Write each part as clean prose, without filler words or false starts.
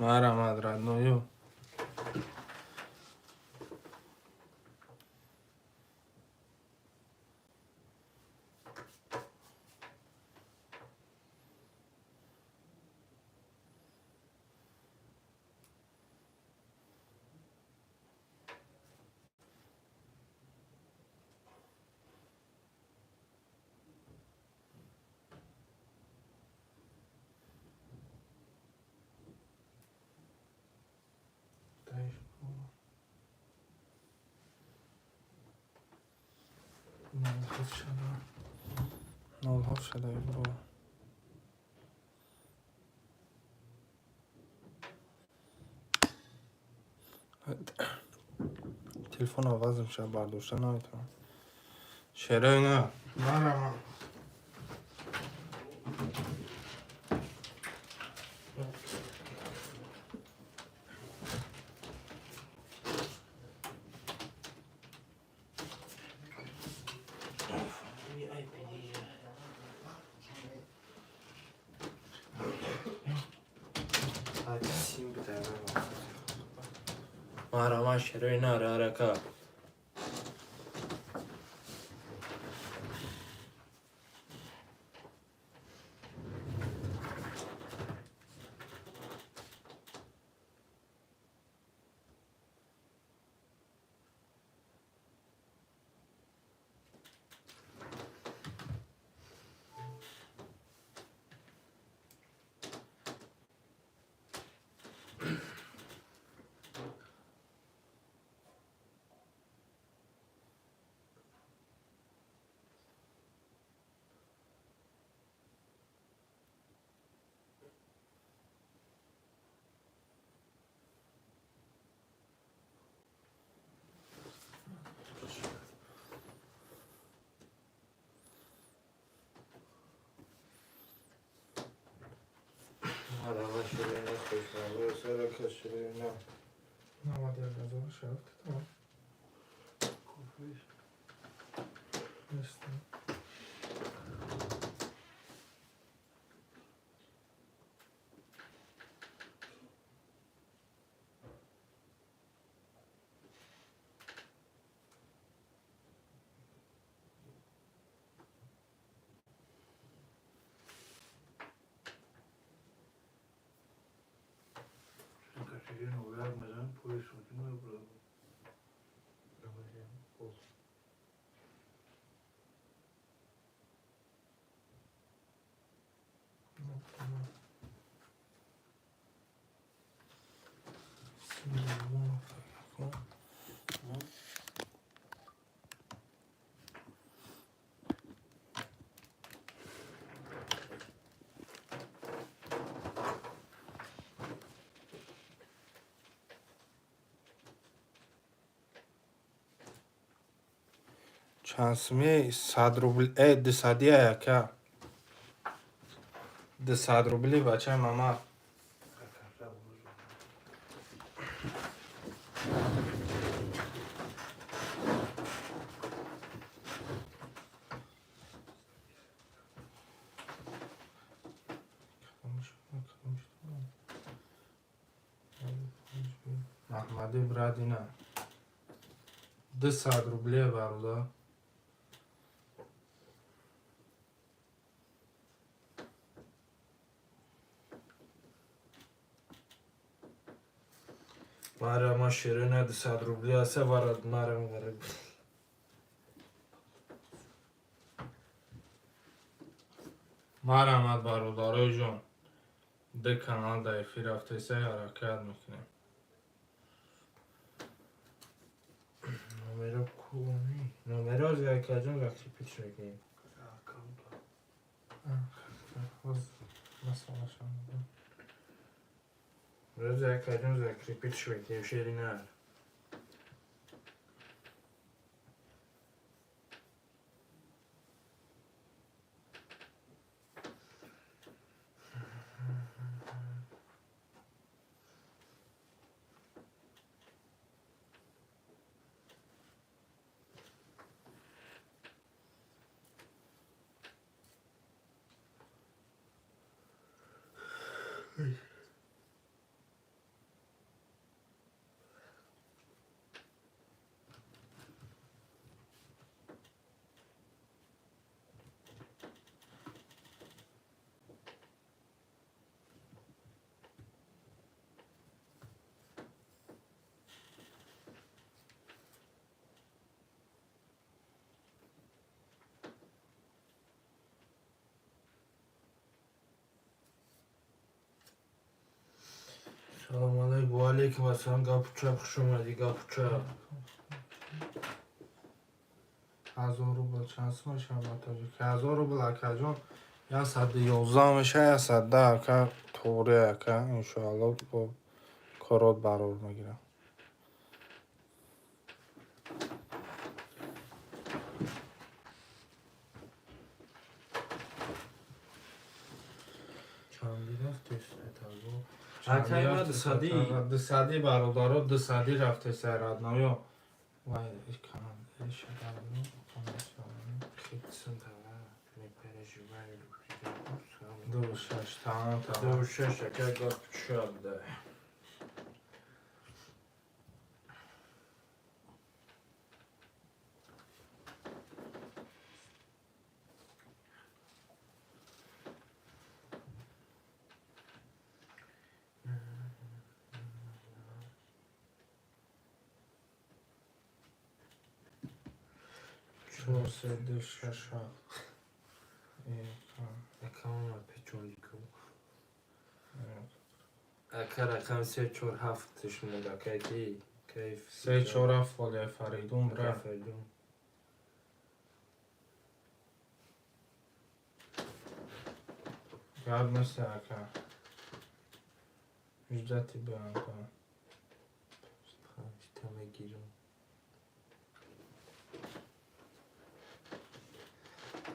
Марҳамат, родной ё. 07 шуда бо. Телефон вазм шуда, бардошта наметавонам. Шерои на. Марҳамат. Марҳамат, шерои на, рарака. Марҳамат, шерои на, хушмаза, шерои на. 91 006 тамом. Кофеш. Нестам. Кашиген ояк мезанем, пои сунтӣ мебурад. Чанд сумӣ? 100 рубл, 200-ия, яка. 200 рубли, бачаи мама. Какарта бузу. Аҳмади брадина. 200 рубле, бародар. Мара ширина 200 рубли асе варад марам гариб. Марҳамат, бародарои ҷон. Ду канал дар эфир рафтеса, ҳаракат мекунем. Номеро куни? Номеро якаҷон закрепить мекунем. Аккаунта. Масалашам. Рӯз якаҷон закрепить мекунем, ширина. Алейкум ассалом, гапуча, хуш омадӣ, гапуча. 1000 рубл чанд сум мешавад ба тоҷик? 1000 рубл, акаҷон, 111 мешавад, 110, ака, туғри, ака, иншоалло, бо корот барор мегирам. Чанди рафтест этаго? Акай, ма дусадӣ. Дусадӣ, бародаро, дусадӣ рафтеса, родной. Вай, Хитсантава, не переживай. Ду шаш, тамом, тамом. Ду шаш, ака, гапуча буда. Чор, се, ду, шаш, ҳафт. Акама печонди ку. Ака, рақам се, чор, ҳафт шумода, ака, ки кайф. Се, чор, ҳафт, фолия Фаридун, брат. Фаридун. Гап нест, ака. Ждать тебя, ака. Панҷта мегирам.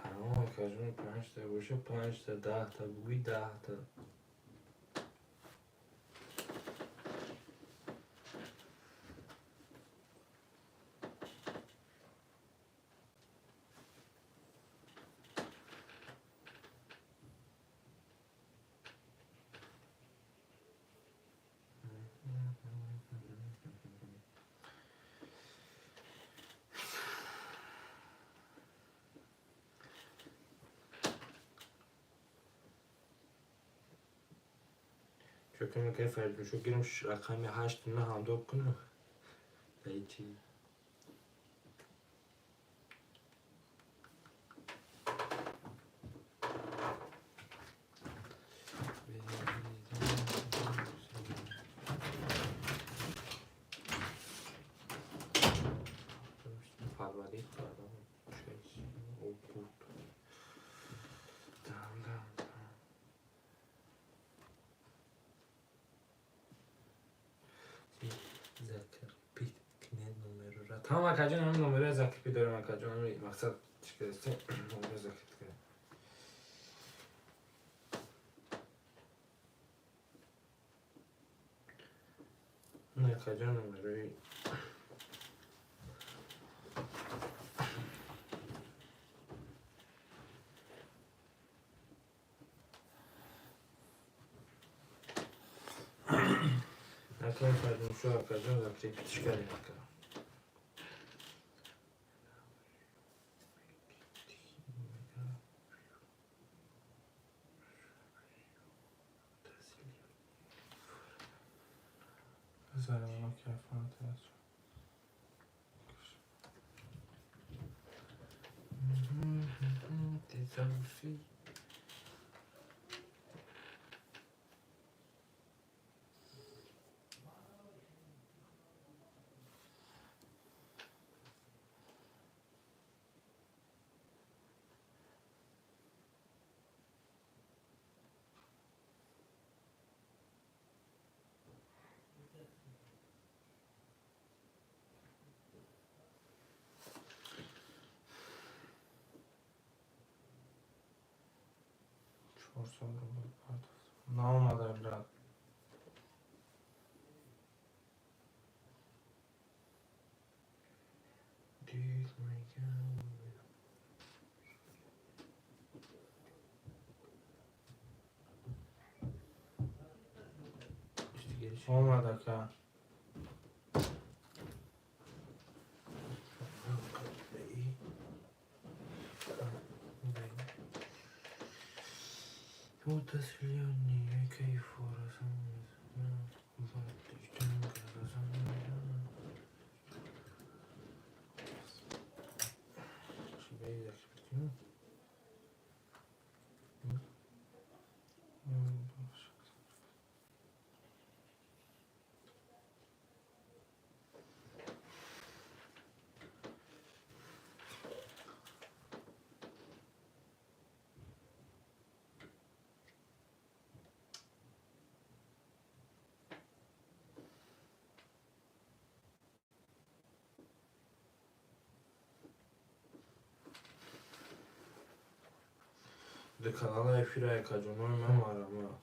Тамом, акаҷон, панҷта боша, панҷта, 10та бугӯй, 10та. Чокам, акай Фаридуншо, гирам, рақами ҳашт, на ҳамдоб кунам. Даи чи? Фарварид кардам. Шаш, буд. Дам, дам, дам. Закрепить кунед номерора. Тамом, акаҷон, ҳамин номерро закрепить дорем, акаҷон, ҳамин мақсад чӣ кардастем, номерро закрепить кунем. Не, акаҷон, номерои акай Фаридуншо, акаҷон, закрепить ш кардем, ака. Бизарам, кайфонат аст. Дезамфи. 400 рубл партофт. Наомада, брат. Дил мегам. Ишти. Омад, ака. متسليني كيف رسم. Ду канала эфира, акаҷонои ман, марама.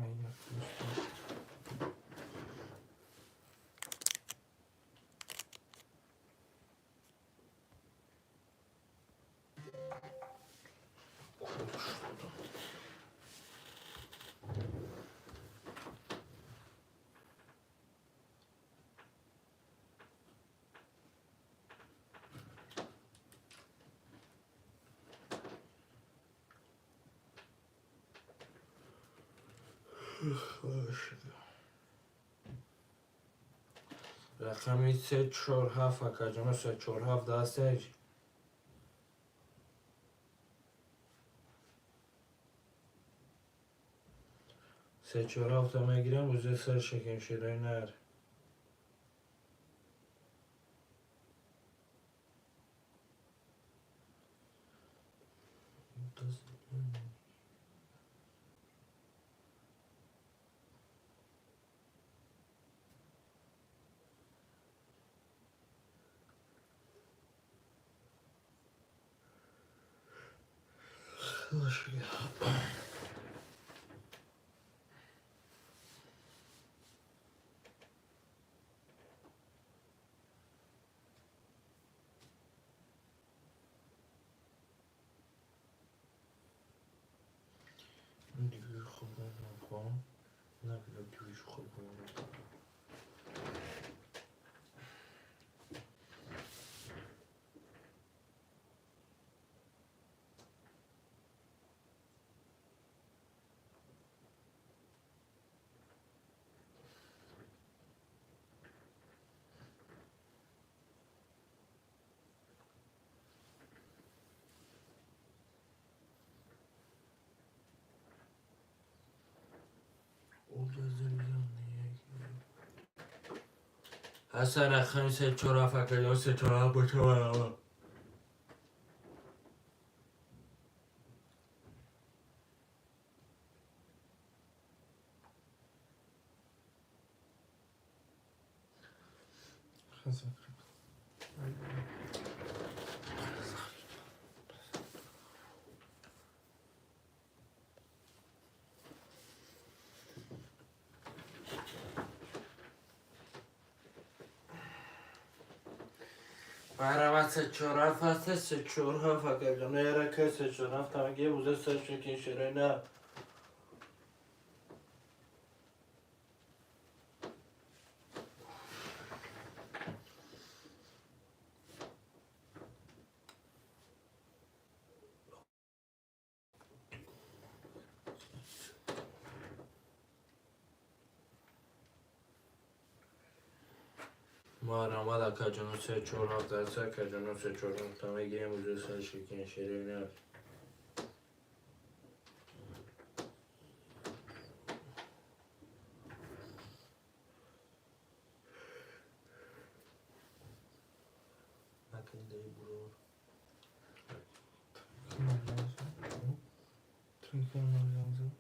Ай, як плюс. Рақами 347, акаҷоно, 347 дастеж. 347-та мегирам, узе сар шекем, шерои нар. Ҳасан, рақами 347, акаҷон, 347 боша, марама. Хазакр. Марама, 347 ҳаста, 347, акаҷон, ярака 347 тамаги узе сар шекем, шерои нар. Марама, акаҷоно, 347 ҳаста, акаҷоно, 347 тамагием, узе сар шекем, шерои нар. Накундаи бурор. Тринкам лазым.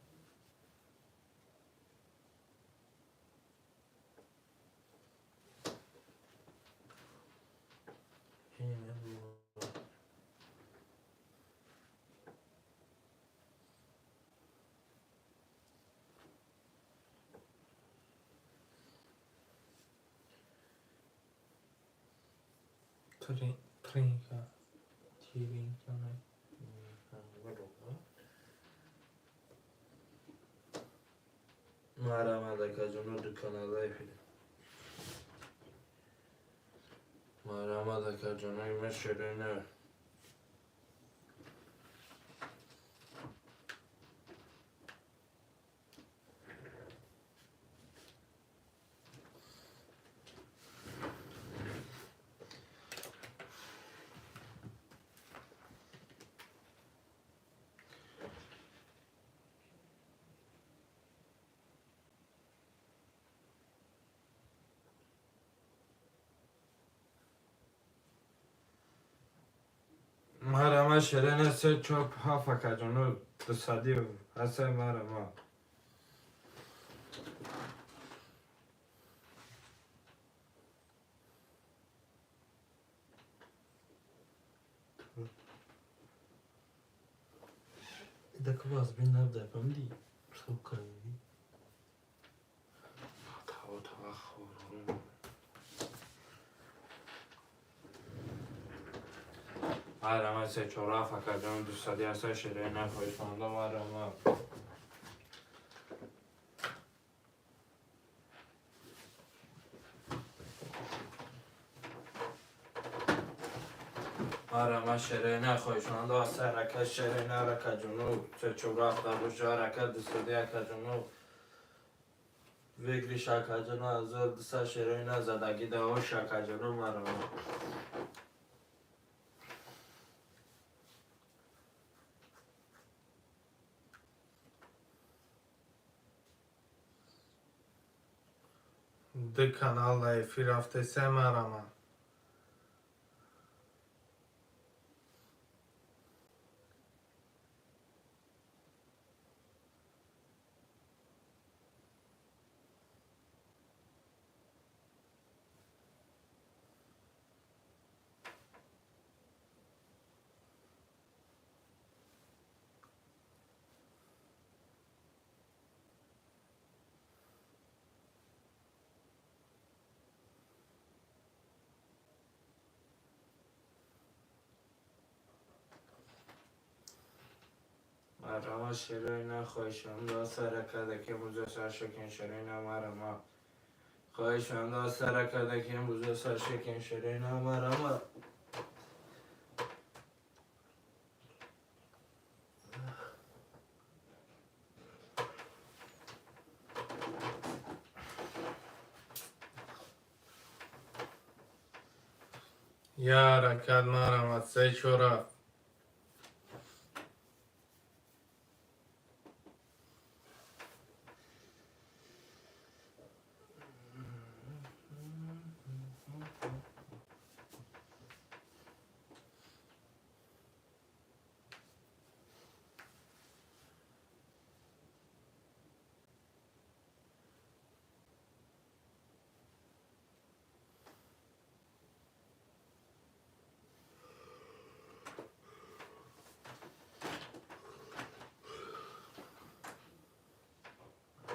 Тринка. Тиринка. Марама, акаҷоно, ду канала эфир. Марама, акаҷонои ман, шерои нар. Марама, шерена, 347, акаҷоно, дусади ҳаса, марама. Идака аз бин набуда, фаҳмидӣ? Хоб кардӣ. Тава тава хӯрум. Марама се чора факаҷон дусади аса широи нахоҳишманда марама. Марама широи нахоҳишманда аса рака широи наракаҷону се чора афтабуша рака дусади акаҷону выигрыш акаҷону 1200 широи назадаги даош акаҷону марама. Ду канал дар эфир рафтеса марама. Марама широи нахоҳишманда аса ракада ки имрӯза сар шакин широи на марама. Хоҳишманда аса ракада ки имрӯза сар шакин широи на марама. Я ҳаракат марама се чора.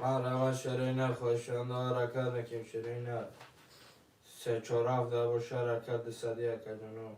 Марама широи нахоҳишманда ҳаракат мекунем широи на. Се чора ҳафта боша ҳаракат дусади акаҷону.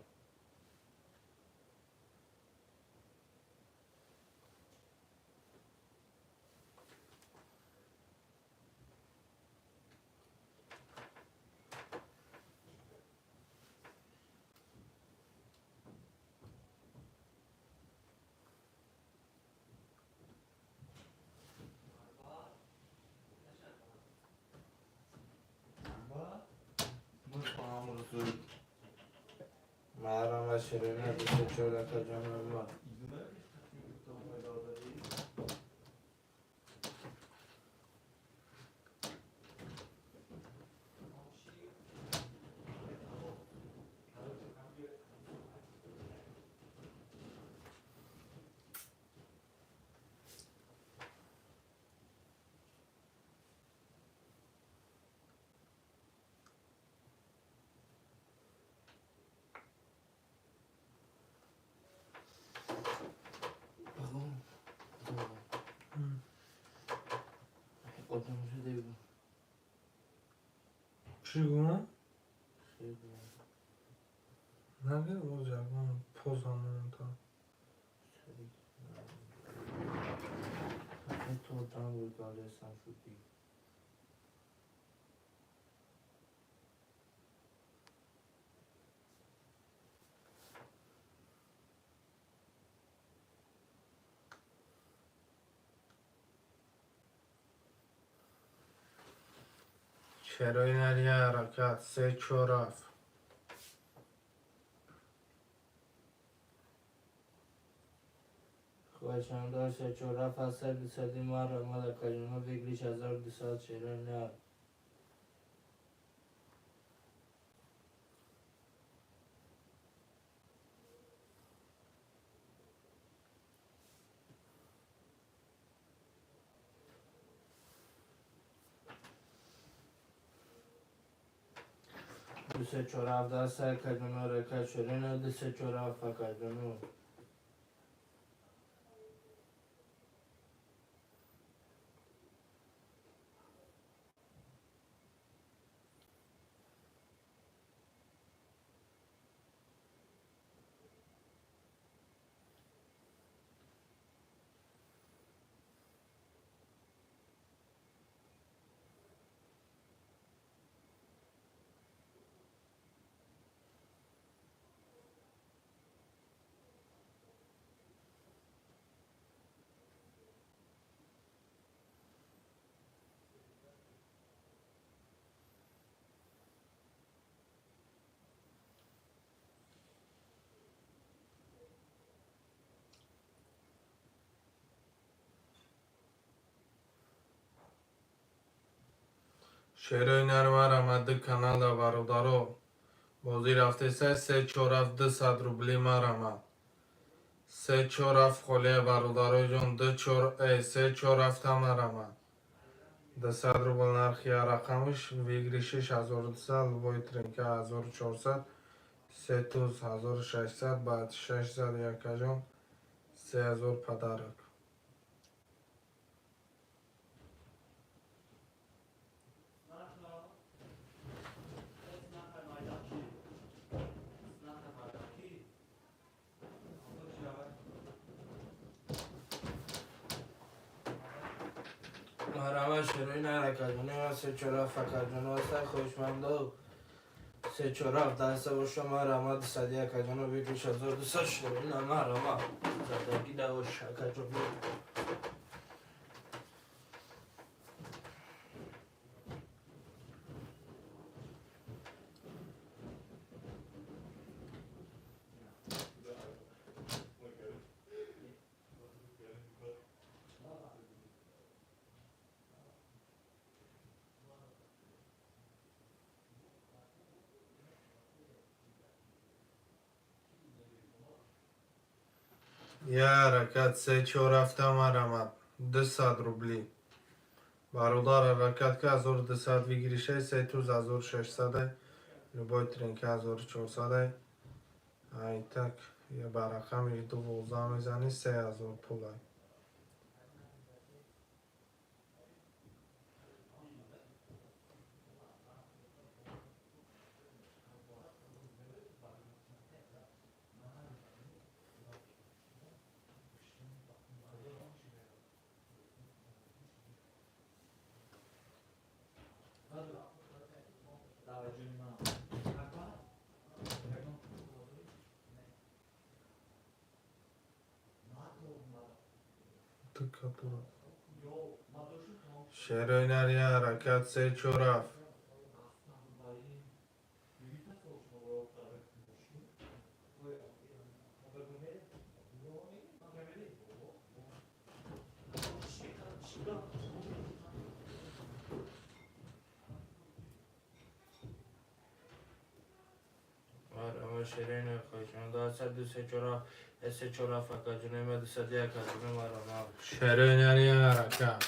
Марама широи на дусе чора акаҷону. Чӣ гуна? Нагир боз ягон поза монда. Шерои нари ҳаракат се чора. Хоҳишманда се чора фасл дусади марама акаҷону выигрыш 1200 широи на. Ду се чора ҳафта аса акаҷону ҳаракат широи на ду се чора ҳафт акаҷону. Шерои нармарама ду канала, бародаро. Бозӣ рафтеса, се чор ҳафт 200 рубли марама. Се чор ҳафт холия, бародароҷон, ду чор се чор ҳафта марама. 200 рубл нархи рақамаш, выигрыш иш 1200, любой тринка 1400, се туз 1600, баъд 600, якаҷон, 3000 подарок. Марама шерои наракаҷони ма, се чор ҳафт акаҷоно ҳаста, хоҳишмандо, се чор ҳафт даста боша, марама 200, акаҷоно, выигрыш 1200, шерои на марама задагӣ давош, акаҷоно. Я ҳаракат, се чор ҳафта марамад, 200 рубли. Бародар, ҳаракат ка, 1200 выигрыш ай, се туз 1600, любой тринка 1400. Ай так, я ба рақами 12 мезанӣ, 3000 пулай. Шерои нария ҳаракат, се чор ҳафт. Марама шерои на, хоҳишмандо ҳаста, ду се чор ҳафт се чор ҳафт, акаҷони ма, 200, акаҷоно, марама. Шерои нария ҳаракат.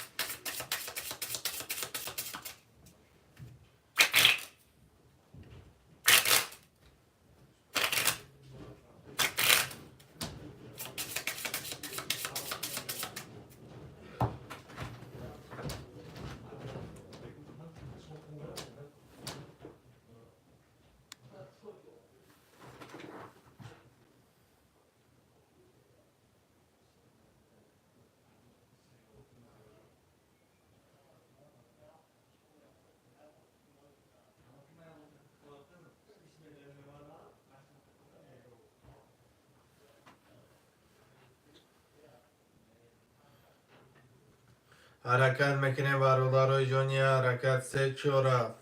Ҳаракат мекунем, бародарои ҷони, ҳаракат, се чор ҳафт.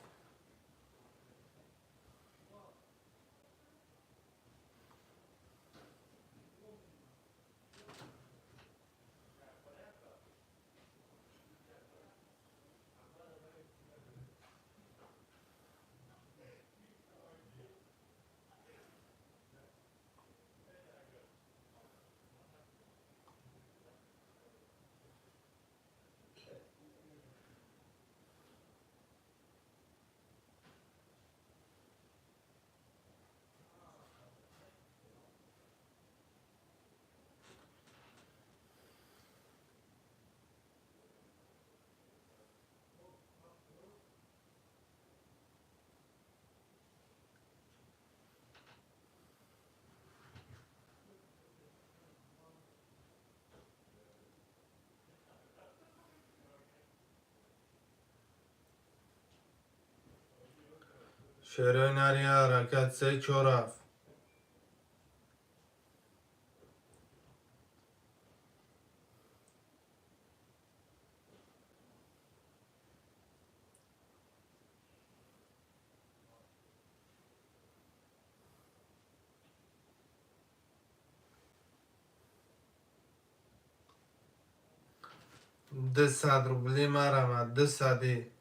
Шерои нария ҳаракат, се чор ҳафт. 200 рубли марама, 200.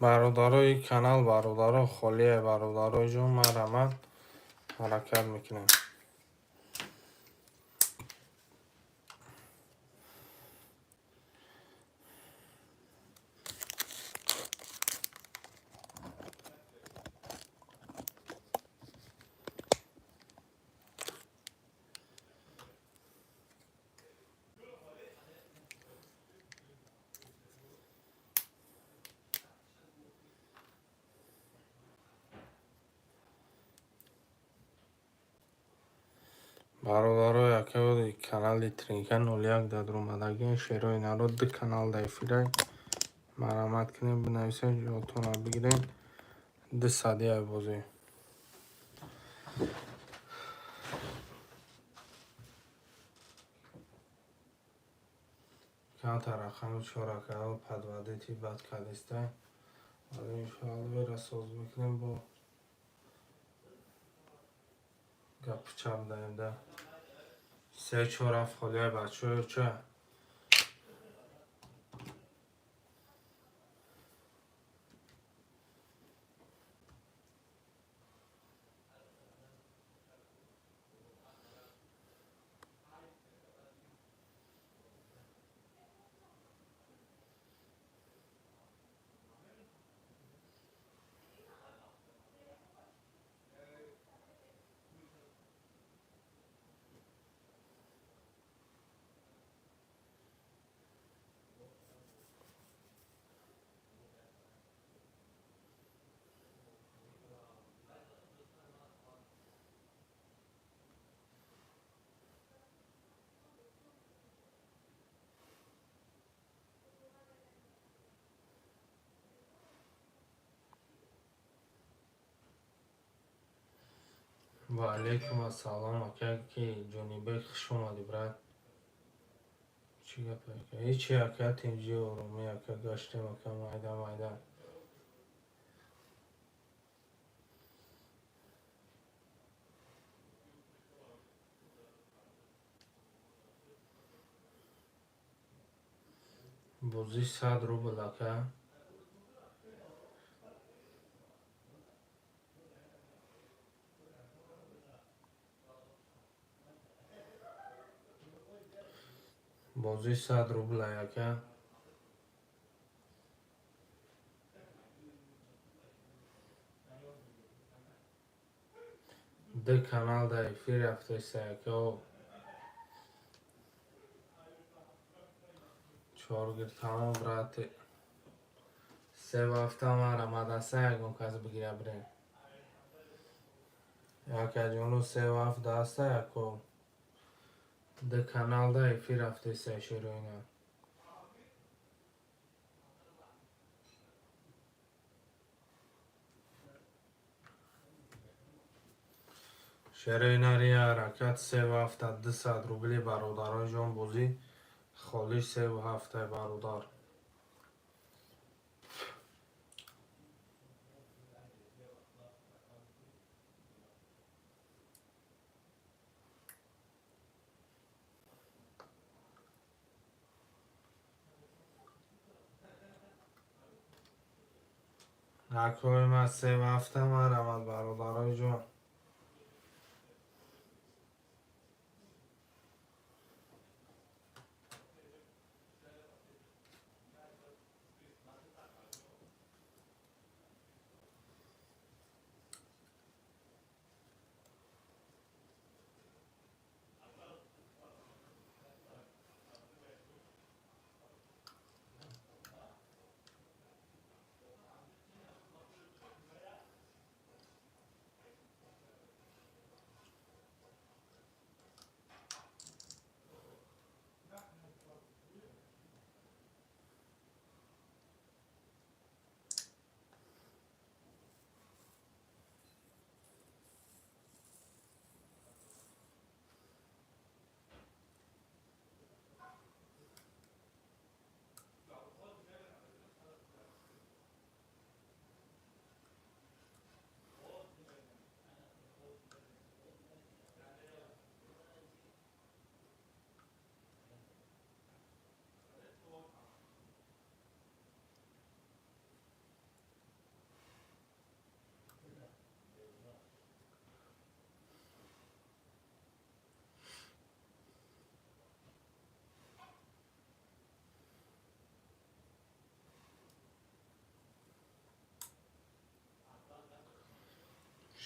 Бародарои канал, бародаро холие, бародарои ҷон, марҳамат, ҳаракат мекунем. Бародаро, якаи канали Тринка 01 дар омадагӣ шерои наро ду канал дар эфирай. Марҳамат кунем, бинависем, ҷотона бигирем. 200 бозӣ. Камтар рақами чоракао подводити бад кадистай. Вале иншоалло вера соз мекунем, бо гапу чап даем да. 3 4 7 холиай бачаҳо ча. Ва алейкум ассалом, ака ки Ҷонибек, хуш омадӣ, брат. Чӣ гап, ака? Ҳечи, ака, тинҷи, оромӣ, ака, гаштем, ака, майда майда. Бозӣ 100 рубл, ака. Бозӣ 100 рубл, ака. Ду канал дар эфир рафтеста, ака. Чоргир тамом, брат. Се ҳафта марҳамат аста, ягон кас бигира бирем. Акаҷону се ҳафта аста, яко. Ду канал дар эфир рафтеста шероина. Шероина рия ҳаракат се ҳафта 200 рубли, бародарои ҷон, бозӣ холӣ се ҳафта, бародар. Акои ман се ҳафта, марҳамат, бародарои ҷон.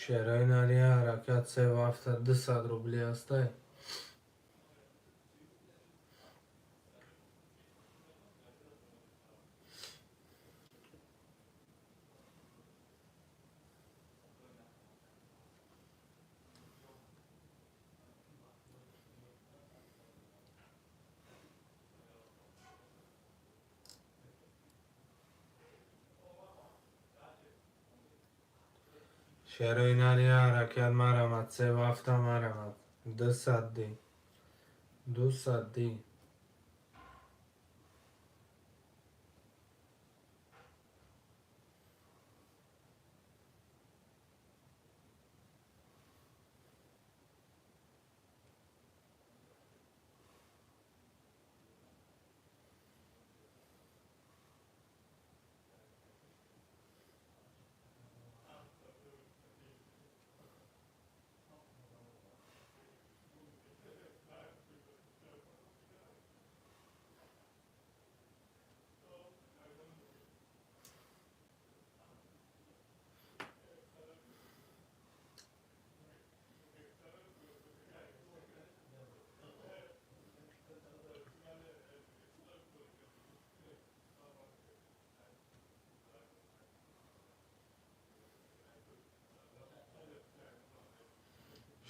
Шерои нария ҳаракат 3,7 200 рубли ҳастай. Шерои нария ҳаракат марамад 3,7 марамад 200 ди 200 ди.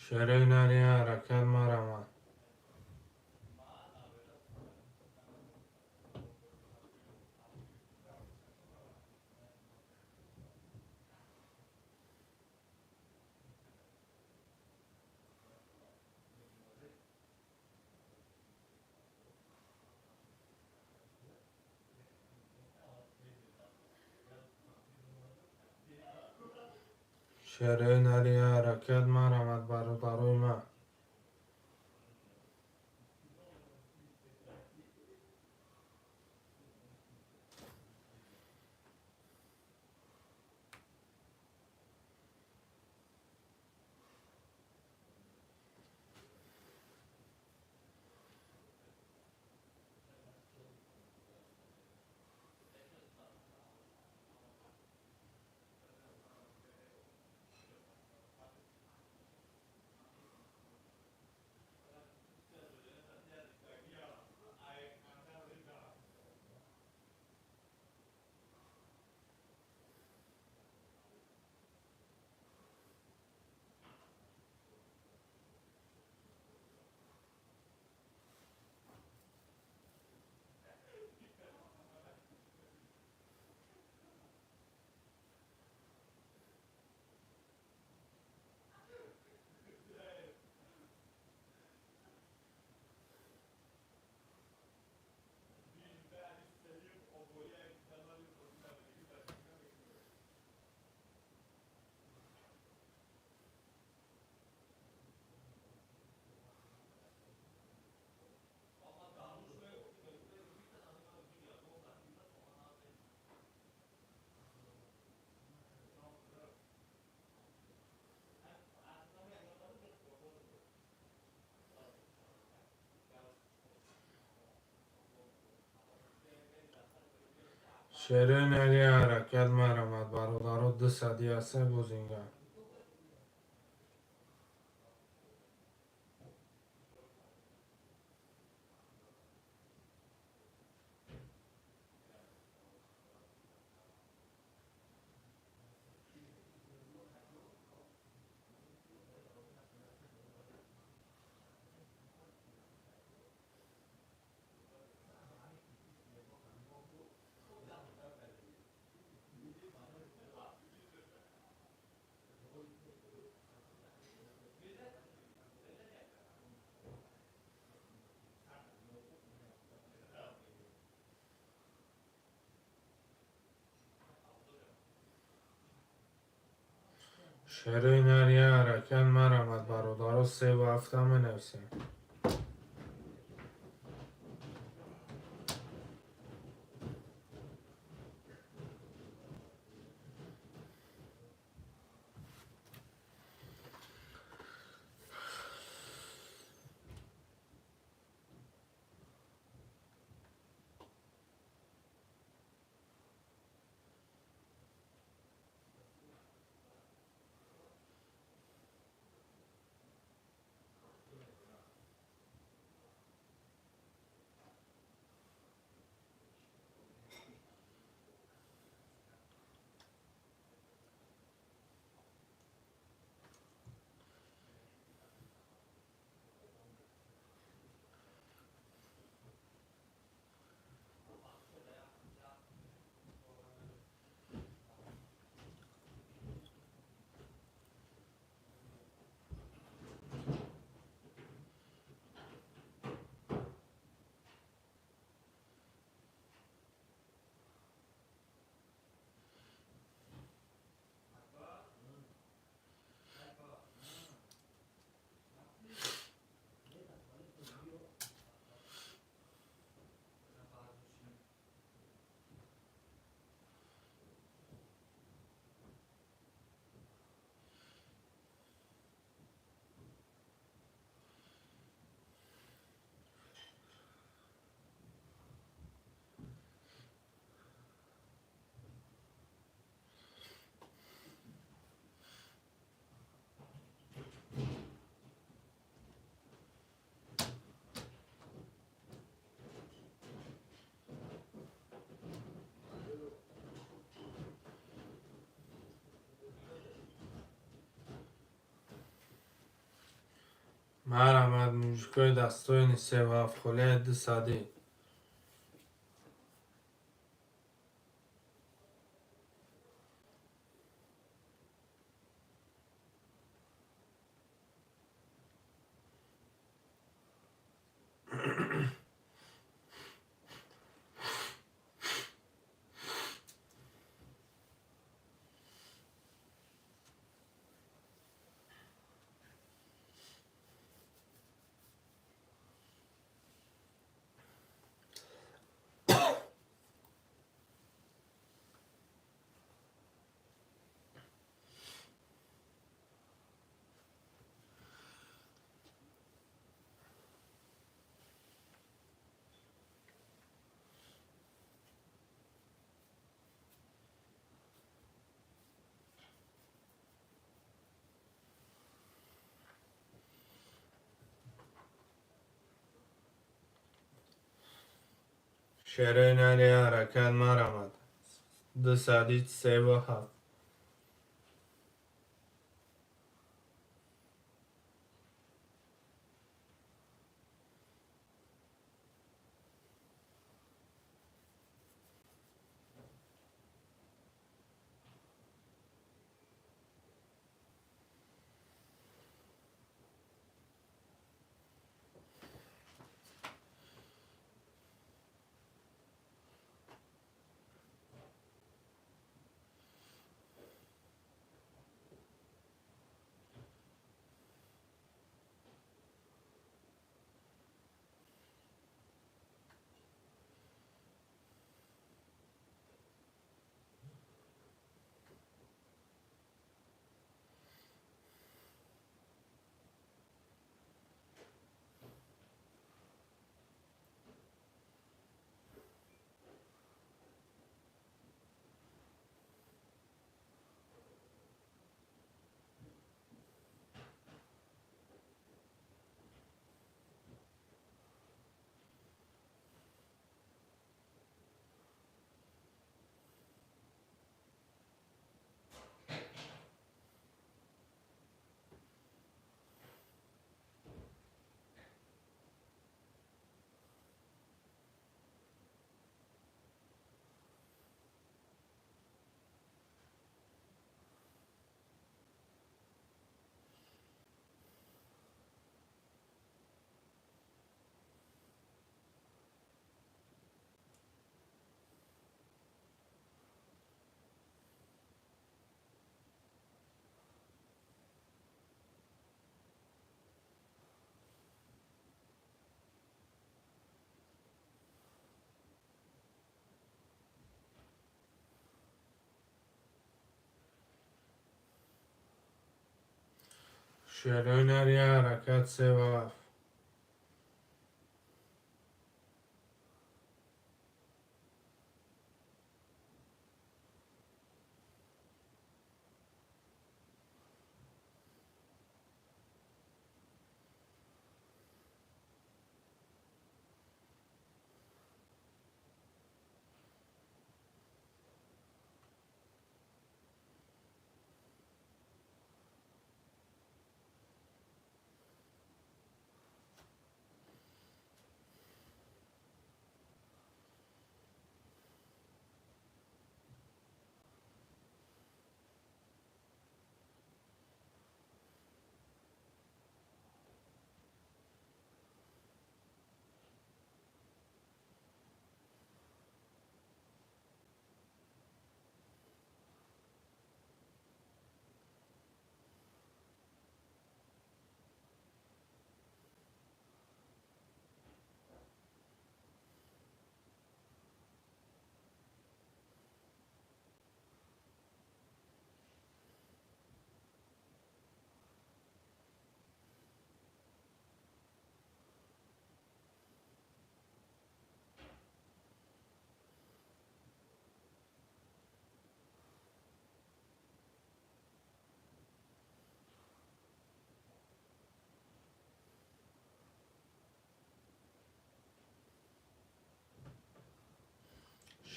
Шерои нария ҳаракат марамад. Шерои нария ҳаракат марамад бародарои ман. Шерои нария ҳаракат марамад бародаро 200 ҳастай бозингар. Шерои нария ҳаракат марамад бародаро 3,7 менависем. Марҳамат, мужикои дастоини севу ҳафт холияи дусадӣ. Шерои нари ҳаракат, марҳамат. Дусади севу ҳафт. Шерои нари ҳаракат, севу ҳафт.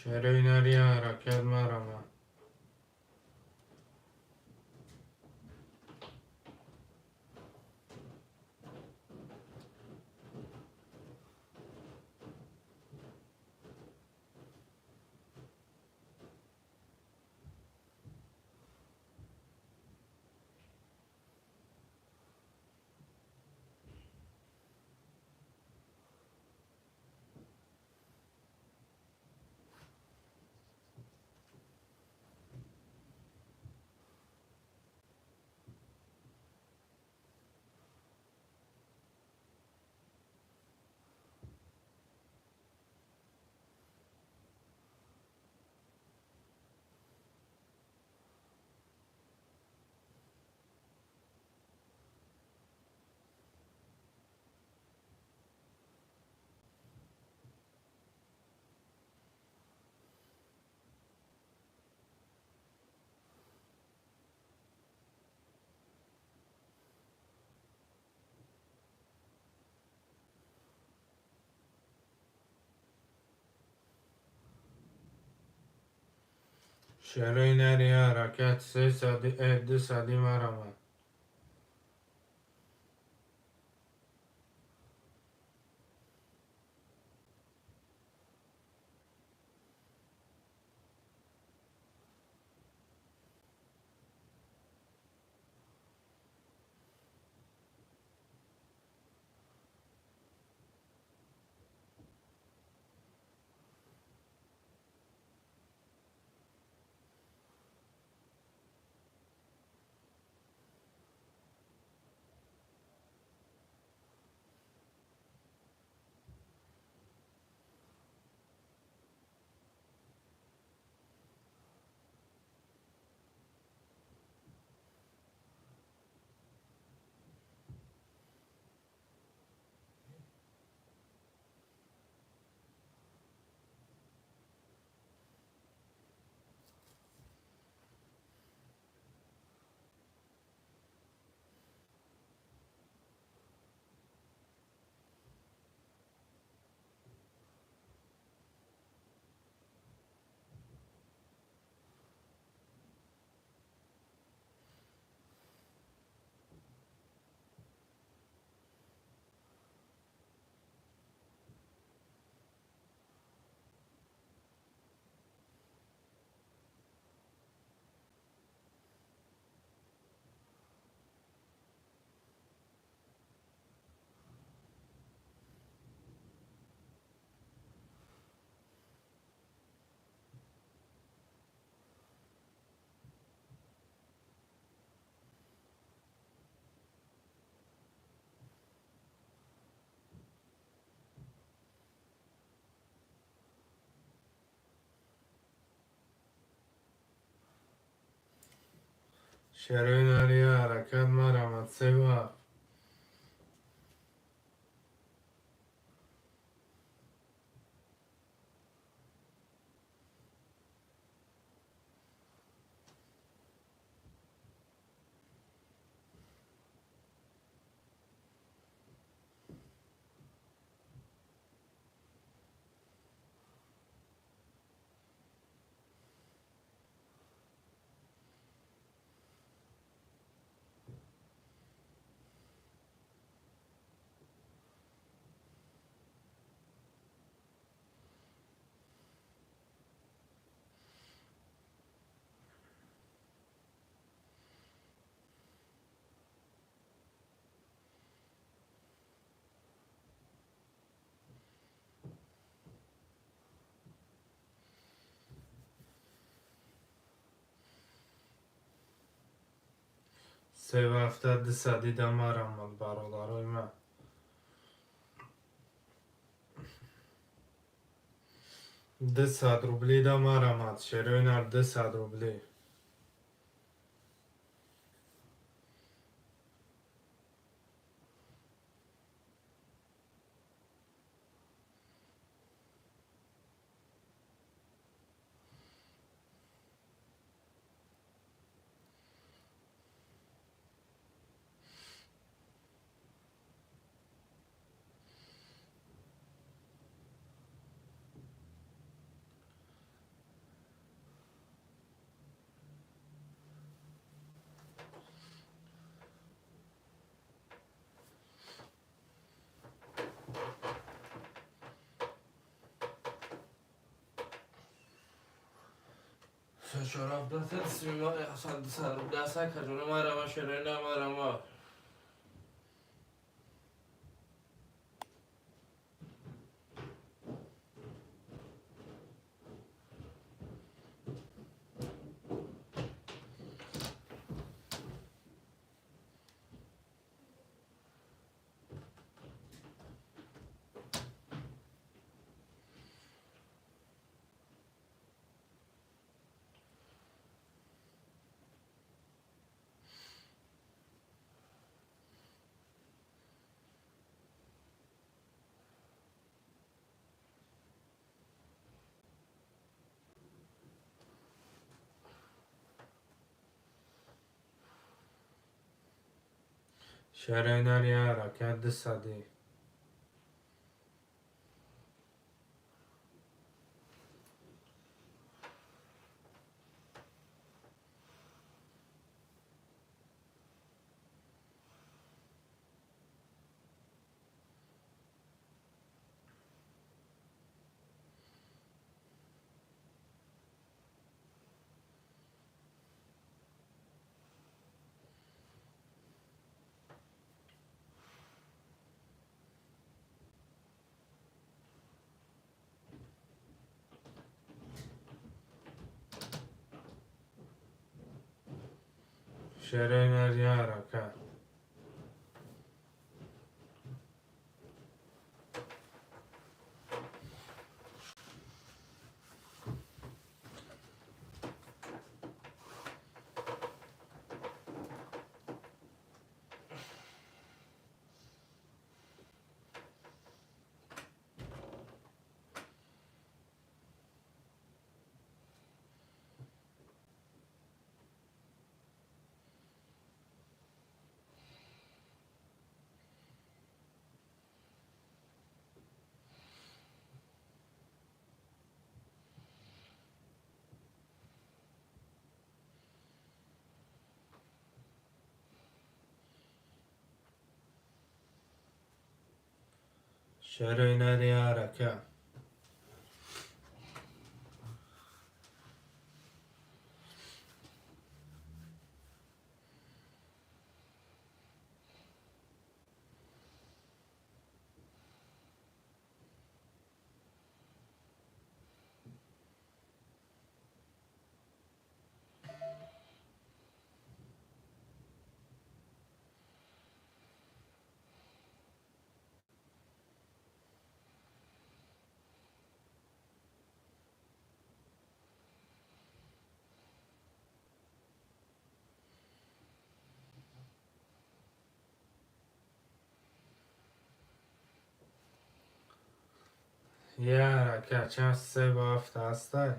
Шерои нари ҳаракат, марҳамат. Шерои нари ҳаракат сесади 200 марамад. Шерои нари ҳаракат марамад 3,7. 3,7 200 да марамад, бародарои ман. 200 рубли да марамад, шерои нар 200 рубли. 3,4 даста 200 рубли аста, каҷоно марама, шерои намарама. Шерои нари ҳаракат 200. Шерои нар яр, ака. Шерои нар яр, ака. Яр, ака, чанд се ба ҳафт ҳастай?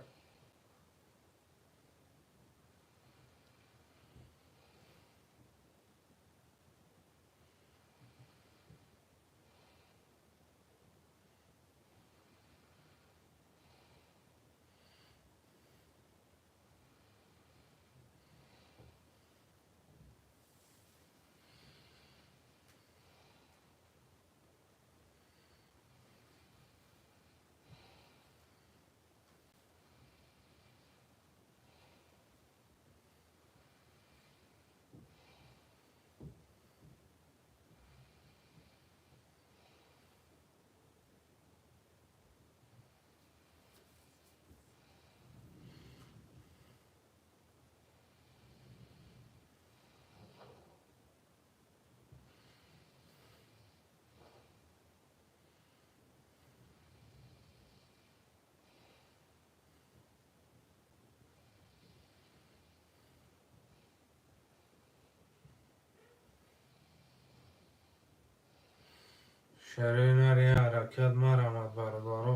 Шерои нар яр, ҳаракат марамад, бародаро.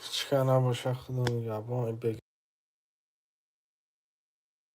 Ҳеч кар набоша, худо нигаҳбон.